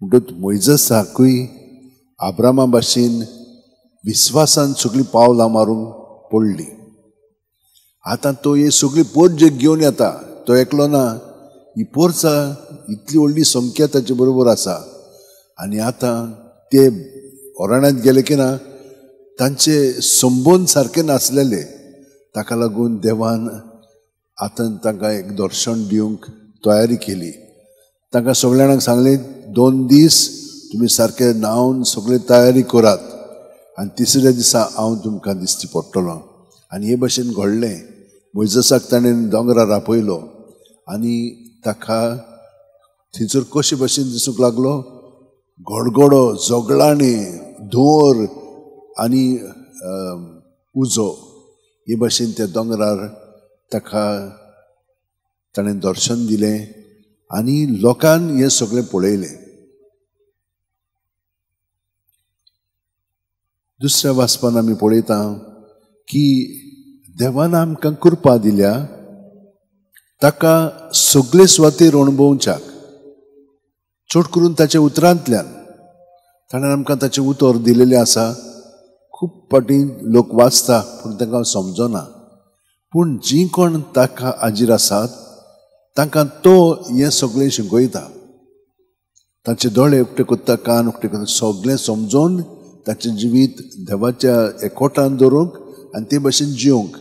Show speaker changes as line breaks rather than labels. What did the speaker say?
म्हणटकच मोयजसाकूय आब्रामा भाशेन विस्वासान सगळीं पावलां मारूंक पडली. आतां तो हे सगळी पोरजेक घेवन येता, तो एकलो ना, ही पोरसा इतली व्हडली संख्या ताचे बरोबर आसा. आनी आतां ते अरण्यांत गेले की ना, तांचे संबंद सारके नासलेले. ताका लागून देवान आतां तांकां एक दर्शन दिवंक तयारी केली. तांकां सगळ्या जाणांक सांगलें, 2 दीस तुमी सारके न्हावन सगळे तयारी करात आनी तिसऱ्या दिसा हांव तुमकां दिश्टी पडटलो. आनी हे भशेन घडलें. मोयजसाक ताणें दोंगरार आपयलो आनी ताका थंयसर कशे भशेन दिसूंक लागलो, गडगडो, झगडाणी, धुंवर आनी उजो. हे भशेन त्या दोंगरार ताका ताणें दर्शन दिलें आनी लोकान हें सगळें पळयलें. दुसऱ्या वाचपान आमी पळयता की देवान आमकां कृपा दिल्या ताका सगळे सुवातेर अणभवच्याक, चड करून ताच्या उतरांतल्यान. ताणें आमकां ताचें उतर दिलेलें आसा. खूब फावटी लोक वाचता पूण तांकां समजना, पूण जीं कोण ताका हाजीर आसात तांकां तो हें सगळें शिकयता. तांचे दोळे उक्ते करता, कान उक्ते करता, सगळें समजून ताचें जिवीत देवाच्या एकवटान दवरूंक आनी ते भशेन जिवंक.